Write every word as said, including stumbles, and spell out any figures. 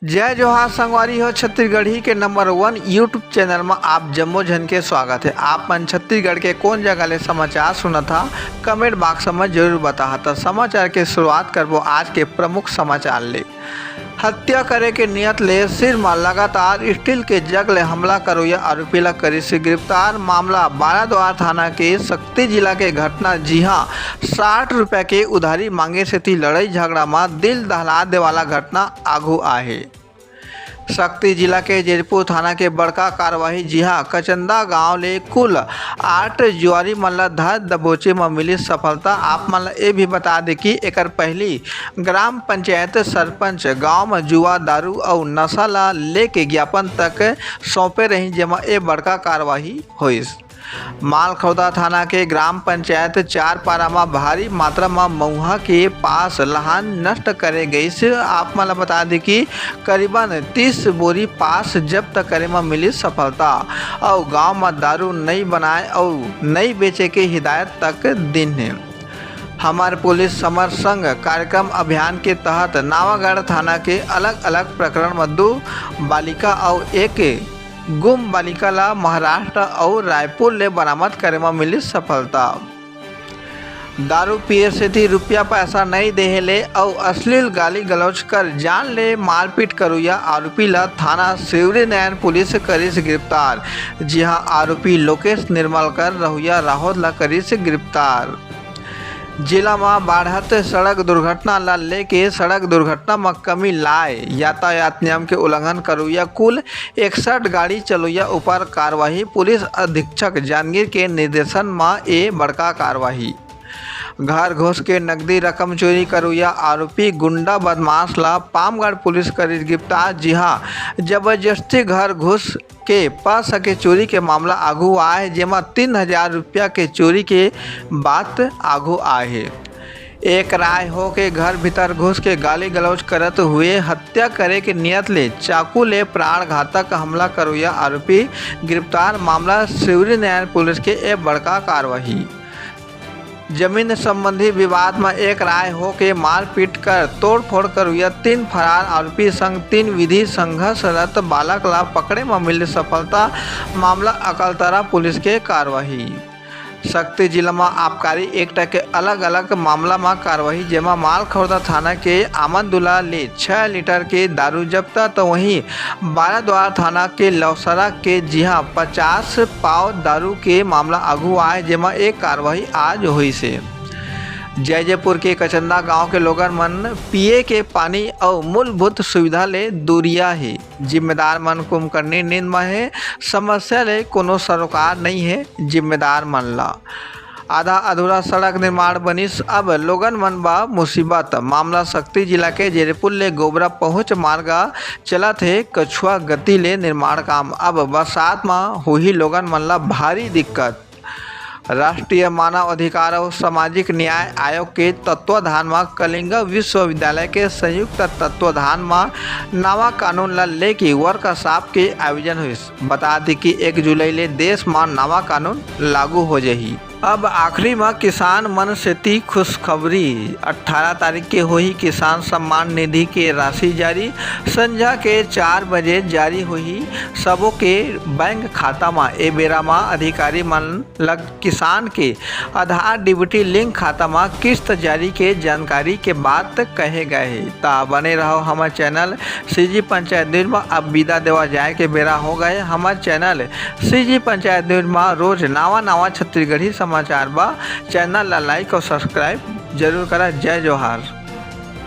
जय जोहार संगवारी हो, छत्तीसगढ़ी के नंबर वन YouTube चैनल म आप जम्मो झन के स्वागत हे। आप मन छत्तीसगढ़ के कोन जगह ले समाचार सुनत हा, कमेंट बॉक्स म जरूर बताहा। त समाचार के शुरुआत करबो आज के प्रमुख समाचार ले। हत्या करे के नियत ले सिर म लगातार स्टील के जग ले हमला करोइया आरोपी ला करिस गिरफ्तार। मामला बाराद्वार थाना के सक्ती जिला के घटना, जिहां साठ रुपया के उधारी मांगे सेती लड़ई झगड़ा म दिल दहला देवाला घटना आघू आहे। सक्ती जिला के जैदपुर थाना के बड़का कार्रवाई, जिहां कचंदा गांव ले कुल आठ जुआरी मन ला धर दबोचे म मिली सफलता। आप मन ला ए भी बता दे कि एकर पहली ग्राम पंचायत सरपंच गांव म जुआ, दारू अउ नशा ला लेके ज्ञापन तक सौंपे रही, जेमा ए बड़का कार्रवाई होइस। मालखरौदा थाना के ग्राम पंचायत चारपारा म भारी मात्रा म मउहा के पास लहान नष्ट करे गइस। आप मन ल बता दे कि करीबन तीस बोरी पास जब्त करे म मिली सफलता अउ गांव म दारू नइ बनाए अउ नइ बेचे के हिदायत तक दिन हे। हमर पुलिस समर संग कार्यक्रम अभियान के तहत नावागढ़ थाना के अलग-अलग प्रकरण म दू बालिका अउ एक गुम बालिका ला महाराष्ट्र अउ रायपुर ले बरामद करे म मिलिस सफलता। दारू पिए सेती रुपया पैसा नइ देहे ले अउ अश्लील गाली गलौज कर जान ले मारपीट करोइया आरोपी ला थाना सिवरीनारायण पुलिस करिस गिरफ्तार। जिहां आरोपी लोकेश निर्मलकर रहुइया राहोद ला करिस गिरफ्तार। जिला म बाढ़त सड़क दुर्घटना ला लेके सड़क दुर्घटना म कमी लाए यातायात नियम के उल्लंघन करोइया कुल इकसठ गाड़ी चलोइया ऊपर कार्रवाई। पुलिस अधीक्षक जांजगीर के निर्देशन म ए बड़का कार्रवाई। घर घुस के नकदी रकम चोरी करोइया आरोपी गुंडा बदमाश ला पामगढ़ पुलिस करिस गिरफ्तार। जिहां जबरदस्ती घर घुस के पैसा के चोरी के मामला आघू आए हे, जेमा तीन हजार रुपया के चोरी के बात आघू आए हे। एक राय हो के घर भीतर घुस के गाली गलौज करत हुए हत्या करे के नियत ले चाकू ले प्राण घातक हमला करोइया आरोपी गिरफ्तार। मामला सिवरीनारायण पुलिस के ए बड़का कार्रवाई। जमीन संबंधी विवाद म एक राय हो के मारपीट कर तोड़फोड़ करोइया तीन फरार आरोपी संग तीन विधि संघर्षरत बालक ला पकड़े म मिले सफलता। मामला अकलतरा पुलिस के कार्रवाई। सक्ती जिला म आबकारी एक्ट के अलग-अलग मामला म कार्रवाई, जेमा मालखरौदा थाना के आमंदुला ले छह लीटर के दारू जब्त, त वहीं बाराद्वार थाना के लौसरा के जिहां पचास पाव दारू के मामला आघू आए, जेमा एक कार्रवाई आज होइस हे। जैजेपुर के कचंदा गांव के लोगन मन पिए के पानी अउ मूलभूत सुविधा ले दूरिया हे। जिम्मेदार मन कुंभकर्णी नींद म हे, समस्या ले कोनो सरोकार नइ हे जिम्मेदार मन ला। आधा अधूरा सड़क निर्माण बनिस, अब लोगन मन बा मुसीबत। मामला सक्ती जिला के जैजेपुर ले गोबरा पहुंच मार्ग चलत हे, कछुआ गति ले निर्माण काम। अब बरसात म होही लोगन मन ला भारी दिक्कत। राष्ट्रीय मानव अधिकार अउ सामाजिक न्याय आयोग के तत्वाधान म कलिंगा विश्वविद्यालय के संयुक्त तत्वाधान म नवा कानून ल लेके वर्कशॉप के आयोजन होइस। बता दी कि एक जुलाई ले देश म नवा कानून लागू हो जही। अब आखिरी म किसान मन सेती खुशखबरी, अट्ठारह तारीख के होही किसान सम्मान निधि के राशि जारी। संझा के चार बजे जारी होही सबो के बैंक खाता म। ए बेरा म अधिकारी मन ल किसान के आधार डीबीटी लिंक खाता म किस्त जारी के जानकारी के बात कहे गए हे। त बने रहो हमर चैनल सीजी पंचायत न्यूज म। अब विदा देवा जाए के बेरा हो गए। हमर चैनल सीजी पंचायत न्यूज म रोज नवा नवा छत्तीसगढ़ी समाचार बा। चैनल ला लाइक अउ सब्सक्राइब जरूर करा। जय जोहार।